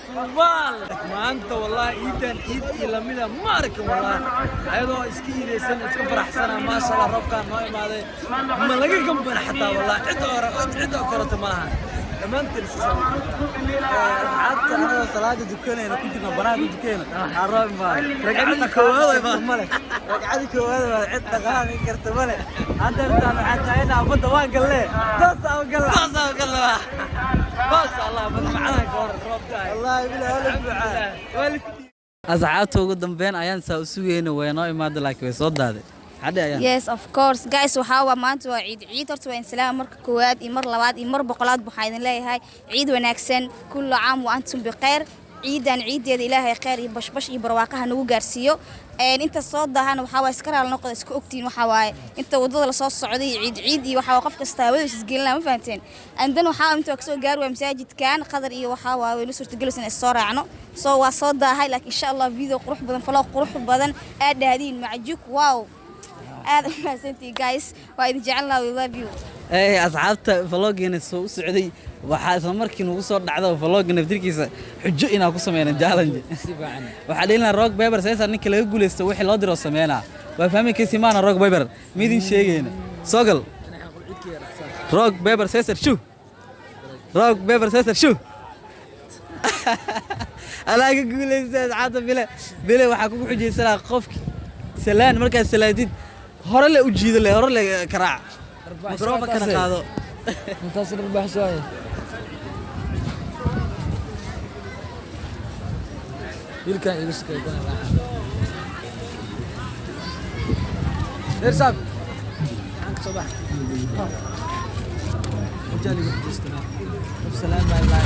Suumaal maanta wallahi ciidan ciid iyo lamida ma arkin wallahi, ayadoo iska iidaysan, iska faraxsana, maasha Allah. Roobkaan noo imaaday, ma laga gambana xataa wallahi, cid oo cid oo kaleto ma laha, dhammaanteen si Asxaabta, anagoo salaada dukanayna ku jirna, banaanka dukanayna, aan roob imaaday. Ragcadii koowaad ay baa male, ragcadii koowaad waa cid dhaqaaqi karta male. Haddeertaan waxaa taaganaa badda, waan galle, toos aan galla. Maasha Allah, maasha Allah, bal macnaha ka hor roob daay. Wallaahi bilaa wala buuxaa. Asxaabta, ugu dambeyn ayaan saa u sugayna way noo imaada, laakiin way soo daaday hadhe ayaan. Yes, of course, guys. Waxaa waa maanta waa ciid, ciid. Horta waa insalaam marka koowaad iyo mar labaad iyo mar boqolaad. Waxaa idin leeyahay ciid wanaagsan, kullu caam wa antum bikhayr. Ciidan ciideeda Ilaahay khayr iyo bashbash iyo barwaaqaha nagu gaarsiiyo. Inta soo daahana waxaa waaye iska raali noqda, iska ogtiin. Waxaa waaye inta wadada lasoo socday iyo ciid ciid iyo waxaa waaye qof kasta hawada isgelina, ma fahanteen? And then waxaa inta waa kasoo gaari waaya masaajidkan Qadar iyo waxaa waaye waynu suurtagelaysa in is soo raacno, so waa soo daahay, laakiin insha Allah video qurux badan, vlog qurux badan aad dhahdiin macjuk. Wow, aad u mahadsantihiin guys, waa idin jecelnaha, we love you. Ee asxaabta, vloggeena soo u socday, waxaa isla markii nagu soo dhacda vlogga naftirkiisa xujo inaan ku sameyno challenge. Si fiican. Waxaa dhihi lahaa rock paper scissors, ninka laga guuleysto wixii loo diro sameynaa. Waa fahmi kasi maana rock paper midin sheegayna soo gal. Rock paper scissors shoot, rock paper scissors shoot. Alaa ka guuleystay. Asxaabta, bile bile waxaa kugu xujaysanaa qofki salaan markaad salaadid hore le u jiido, le hore le karaac, mikrofonkana qaado. Intaas dharbaaxsho. Wiilkan igu sukay kuna raaxa. Reer saab. Gacan ka soo bax. Wajaa ligu xujaystaa. Qof salaan baa ilaa.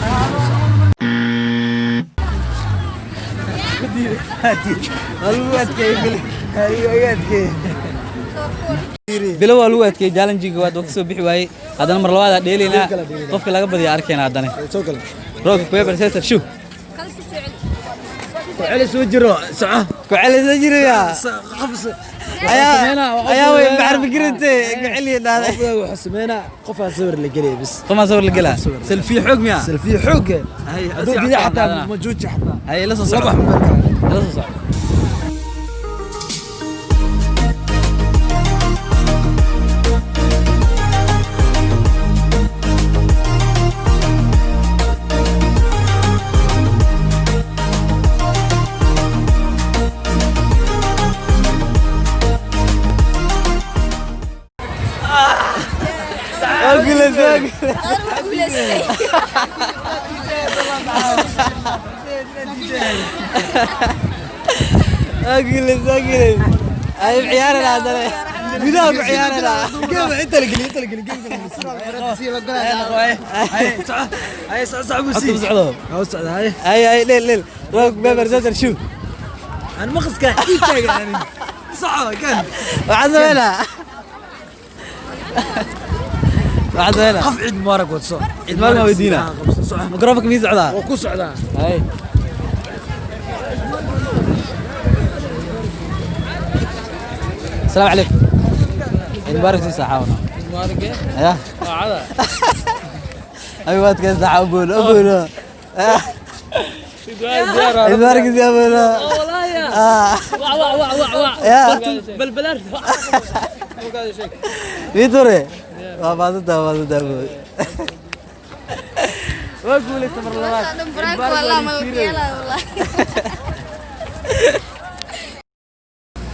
Waa lagu adkeeyey bile, waa adkeeyey bilo, waa lagu adkeeyey. Challenge-ga waad ka soo bixi waayey, haddana mar labaad aa dheelaynaa, qofka laga badiya arkayna haddana. Soo kale. Rock paper scissors shoot. Celi soo jiro. Soco. Ku celi soo jiraya. Qof Ayaa way baxar fikirinte ku celi dhahday. Qofka wuxuu sameynaa, qofaa sawir la gelaya bis. Qofaa sawir la gelaa, selfie xoog miya? Selfie xoog. Hay, hadduu diiday xataa ma jooji xataa. Hay, la soo soco. Laba xubin. La soo soco. Waa guuleystay, waa guuleystay. Guuleystay. Waa guuleystay, waa guuleystay. Ay ciyaarana haddana gudaha ku ciyaarana. Game inta la geliyo, inta la geliyo, game la geliyo. Hay, soco. Hay, soco, soco buu Codka sii. ma socdo? Waa u socda, hay. Ay ay, dheel dheel, rock paper scissors shoot. Aan maqaska ii taagan ani. Soco kan. Waxaan sameynaa, waxaan sameynaa. Qof ciid mubaarak wadso. Ciid mubaarak ma weydiinaa? Qabso, soco. Mikrofonka mii socdaa? Waa ku socdaa. Hay. السلام عليكم، عيد مبارك. سي صحاونا يا ايوه كذا ابونا ابونا، عيد مبارك يا ابونا. يا ميتوري waa maadada, maadada awood, waa guulaysta mar labaad. Prank wallah ma yeelaa wallah.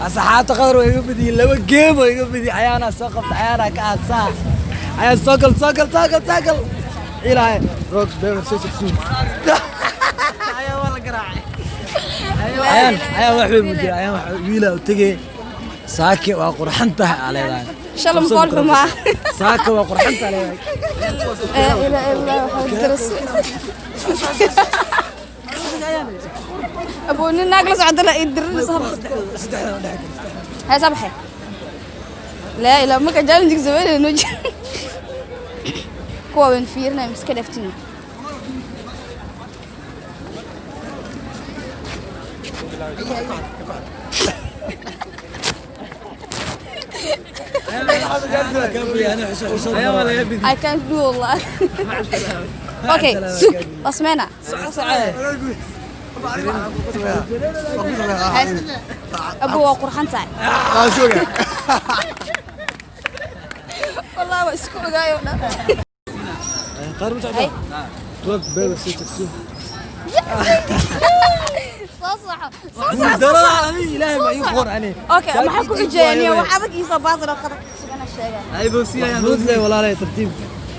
Asxaabta, Qadar waa iga badiyey, laba game oo iga badiyey. Ayaana soo qabta, ayaana ka aadsaa, ayaan soo gal, soo gal, soo gal, soo gal ilaahay, rock paper scissors shoot. Ayaa waa la garaacay. Ayaan, ayaan wax weyn mu jira, ayaan wax wiila u tegey. Saake waa qurxan tahay aa leedahay. Shalom fool xumaa. Saaka waa qurxan tahay leedahay. Laa ilaaha illa waxaa daras. Abuu nin naag la socda la ii dirin soo. Saddexdan dhex. Hay sabaxay. Laa ilaaha, marka challenge sameynayno kuwa waan fiirinay miska dhaftiin. Ayaa I can't do wallah. Okay, sug wasmeena. Abu waa qurxan tahay. Wallahi waa isku ogaayo dhan. Hay. Soo soco, soo soco. Darada ani ilaahay ma ii qor ani. Okay, maxaa ku xujeeyaniyo wax adag ii soo baasir oo qadar sugana sheega. Ay bogsiyayaan. Maxbuud leh walaalay tartiib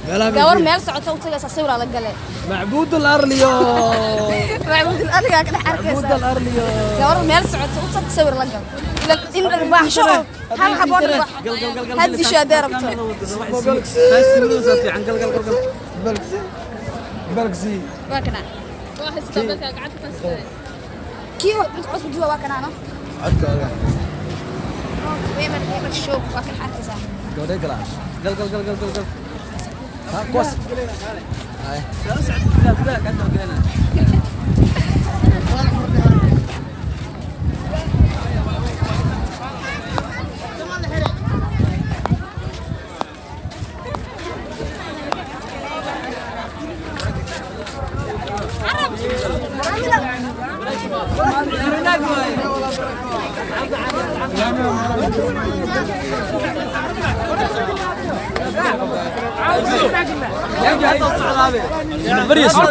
meelaha Gabar meel socota u tagaysa sawir la galay. macbuud al-arliyo. Macbuud adiga ka dhex macbuud arkaysa. Al-arliyo. Gabar meel socota u tag sawir la gal. Ila in dharbaaxsho oo hal xabo dharbaax. Gal gal gal gal. Had disho hadday rabto. Fiican, gal gal gal gal. Balgsi. Waa kana. Kii mid codku duwa waa kana no. Codka oga. Weber Weber show waa kan arkaysa. Gabadhay galaa. Gal gal gal gal gal gal. Ha kuwaas. Soo socda gudaha, gudaha ka daba gelana.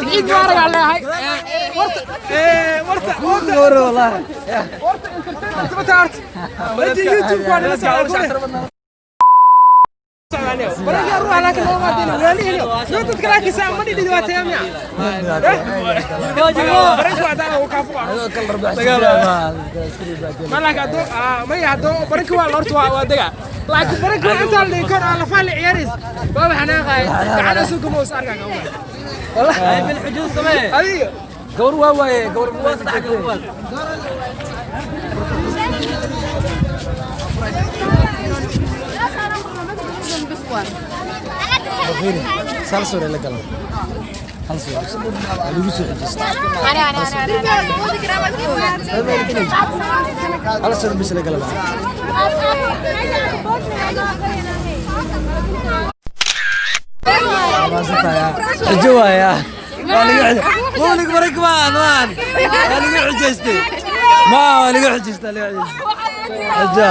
Ciid mubaarag aan leeyahay. Horta Gabadha wallahi. horta entertainment ma taarti. Intii YouTube waa nala socdaa. Baraka ruux laakiin loo maadin walaalihiin. Yo dadka laakiin saa ma dhidi waa taamia. Baraka waa daa uu ka fuqo. Ma laakiin ado ma yahdo baraka waa horta waa daga. Laakiin baraka waa inta la dhigay aan la faal ciyaaris. Waa xanaaqay. Gacana suuqa ma us arkaa ka. Ay bil xujuud samee. Adiga Gabar waa waaye gabar. Kuwaas saddex gal kuwaas. Sal sura la galo. Hal sura. Lagu soo xijista. Ana ana ana ana. Hal sura bis la galo. Xujo waaya. Waa laga waa laga barak waan waan. Waa laga xujaystay. Ma waa laga xujaystay laga xujaystay. Xujo.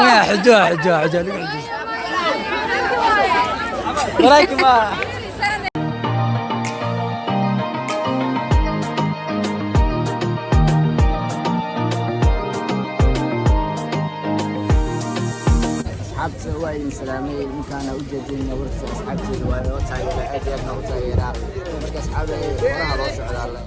Ma xujo xujo xujo laga xujaystay. Barak ma. Asxaabta waa idin salaamay. Intaana u jeedin warta asxaabteeda waa inoo taageera, aad iyo aadna u taageeraa. Marka asxaabta horaha loo socdaa le.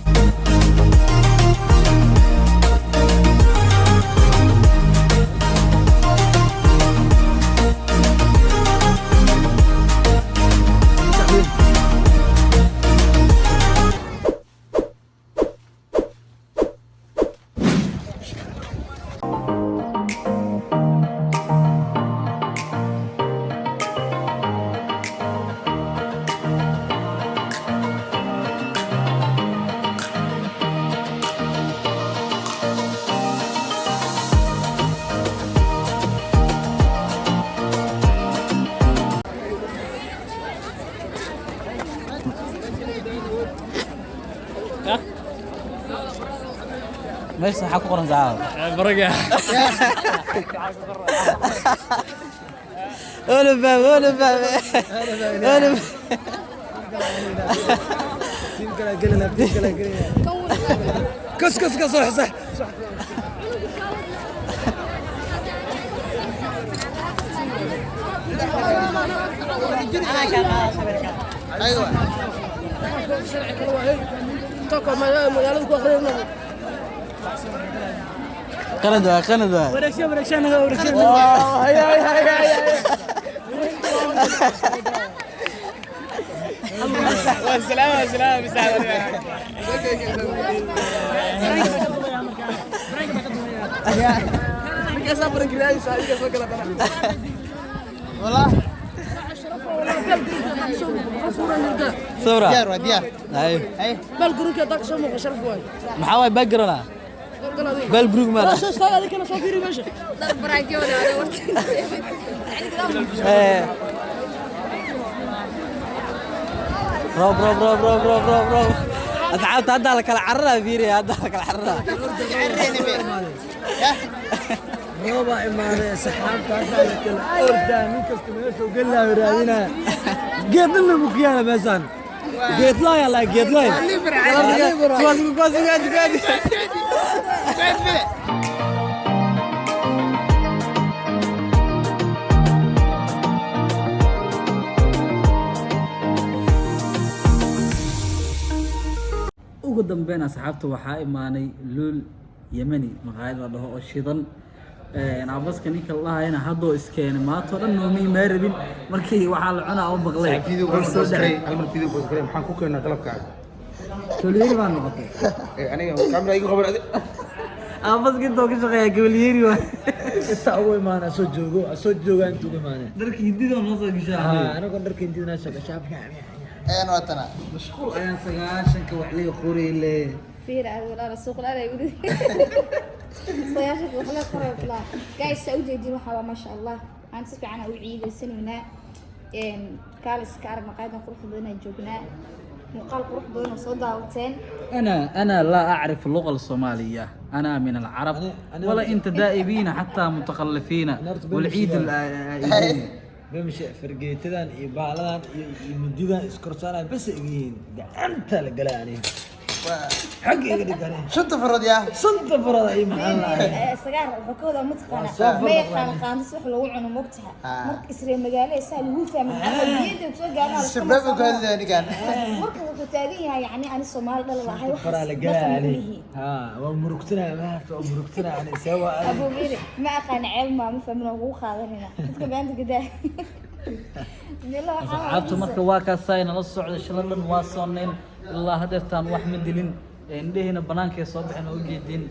Meesha waxaa ku qoran saacada. Baraga. Wala fahmay, wala fahmay. Wala. Tiim kala gelina, tiim kala gelina. Kas kas kas صح صح. Qalad waa, qalad waa. Wareegshan wareegshan wareegshan. والسلامة والسلامة بالسلامة. Sawra. Diyaar waa diyaar. Ay. Ay. Bal gurigka dag soo muuqo sharaf waay. Maxaa waay background ah? Galgaladi. Bal group ma. Soo istaaga adiga soo fiiri meesha. Dad baraakooda horta. Eh. Roob, roob, roob, roob, roob, roob, roob. Asxaabta, haddaa la kala cararaa. Fiiriya, haddaa la kala cararaa. Roobaa imaaday, saxaabta, haddaa la kala ordaa. Nin kasta meeshuu gelaayo raadinaya. Geedna lagu kiyaala meeshaan. Geedlaay laa geedlaay. Kuwaas, kuwaas, kuwaas, kuwaas. Ugu dambeyn, asxaabta, waxaa imaanay Luul Yemeni, maqaayad la dhaho oo shidan. Abaska ninka la dhahayana haddoo iskeenay. Maantoo dhan nooma imaan rabin. Markii waxaa la cunaa u maqlay oo soo dhacay. Hal mar video post garay. Maxaan ku keenaa dalabkaaga? Gabalyeeri baa noqotay. Ee, aniga camera igu qaban adi. Abaska intoo ka shaqeeya gabalyeeri waa. Inta ugu imaana soo joogo, soo joogaa inta ugu imaanay. Dharka hindida noo soo gashaa. Anagoo dharka hindida soo gashaa. Waatana. Mashquul ayaan 90-ka wax liga qoray le. Fiir aad walaal suuq la ay wadi. Sayaasha wax la qoray walaa. Guys, saa u jeedin waxa waa ma sha Allah. Aan si fiican u ciidaysanaynaa. Kaalis ka arag maqaayadan qurux badan aan joognaa. Muuqaal qurux badan oo soo daawateen. أنا لا أعرف اللغة الصومالية، أنا من العرب. ولا أنت دائبين حتى متخلفين والعيد العيدين. Bamshe fargeetadan iyo baaladan iyo mundidan iskorsaanay bas igiin gacanta la galaa aniga. Xagga iga dhigane. Shanta farood yaa. Shanta farood ay maxaa lahay. Sagaar wuxuu ka wadaa mataqaana Soo ma yaqaan qaandis wax lagu cuno mogtaha. Marka isree magaalo saa lagu fahmay maxaa diyada soo gaarnaa la Shabaab ku hadlaya ninkan. Marka wuxuu taagan yahay yacni ani Soomaali dhal lahay. Wax Faraa la galaa aniga. Ha, waa murugsanaa maanta, waa murugsanaa aniga sabab Abu Miri ma aqaan ceeb ma fahmin oo ugu qaadanayna dadka beenta gadaa. Asxaabtu, marka waa kaasaa nala socda. Shala dhan waa soonneen, ilaa hadeertaan wax ma dilin. Indhehiina bannaankay soo baxeen oo ujeedin.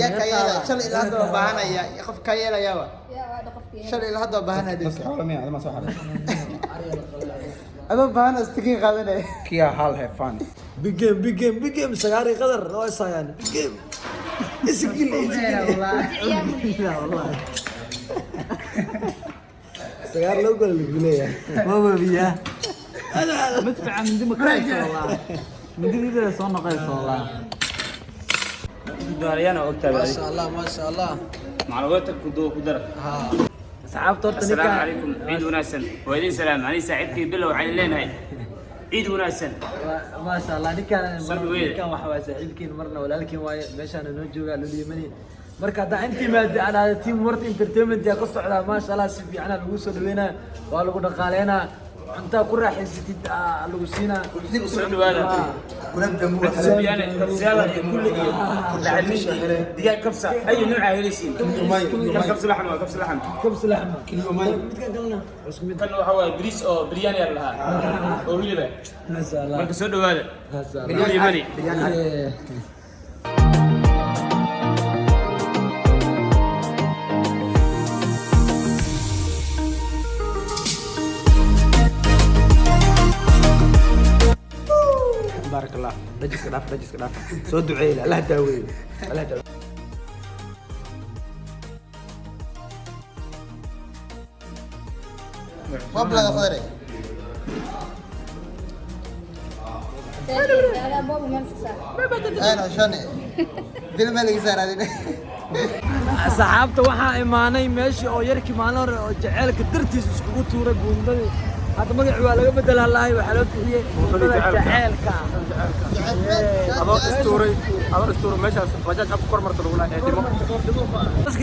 Yaa ka yeelaya shalay ilaa hadda waa baahanaya qof ka yeelayaaba. Shalay ilaa hadda waa baahanaya. Dadka xoolo miya adama soo xaray. Adoo baahan istikiin qaadanaya. Kiya hal have fun. Big game, big game, big game. Sagaari qadar waa isayaan. Big game. Isigil, isigil. Wallahi. Sagaar loo gala lagu leeyahay. Waa biyaa madfaca mindi ma karayso wallahi, mindida soo noqonayso wallahi. Maasha Allah, maasha Allah. Macluumaadka ku ku dara. Asxaabta, horta السلام ninka عليكم، عيد wanaagsan. Waa idin salaam ani saaxiibkii bilow. Waxaan leenahay ciid wanaagsan. Maasha Allah, ninkaan Soo dhaweeye. Ninkaan waxa waaye saaxiibkiin, marna walaalkiin waaye. Meeshaan noo joogaa Lul Yemeni. Marka haddaa intii maadi aan aada team Wart Entertainment yaa ka socdaa. Maasha Allah, si fiican lagu soo dhaweynaa, waa lagu dhaqaaleynaa, cuntaa ku raaxaysatid lagu siinaa. Soo dhawaada. Suubiyaan kabsiyada iyo kulli iyo laxmin, digaag kabsa ay nooca helaysiin. Kan kabsa laxm waa kabsa laxm. Kabs laxma midkan kalena isku mid. Kan waxa waaye bariis oo biryani la lahaa oo hilib ah. Maasha Allah. Marka soo dhawaada. Maasha Allah. Lul Yemeni. Eh. Baarak Allah, dhajiska dhaaf, dhajiska dhaaf. Soo duceeyay, Allah daaweeyo, Allah daaweeyo. Waa bilada qadare. Ayna shane. Dil ma laga saaraa. Asxaabta, waxaa imaanay meeshii oo yarkii maalin hore oo jaceylka dartiis iskugu tuuray buundadii. Hadda magaci waa laga bedelaa lahay, waxaa loo bixiyey buundada jaceylka. Adoo istuuray, adoo istuuray meeshaas bajaaj ku kor marto lagu lahaa dhimo.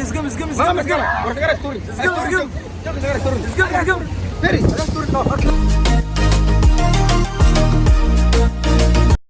Iskam, iskam, Ma iskam. ma iskam war sagara istuurin. Iskam, iskam. Iskam sagara istuurin. Iskam, iskam. Feri istuurin.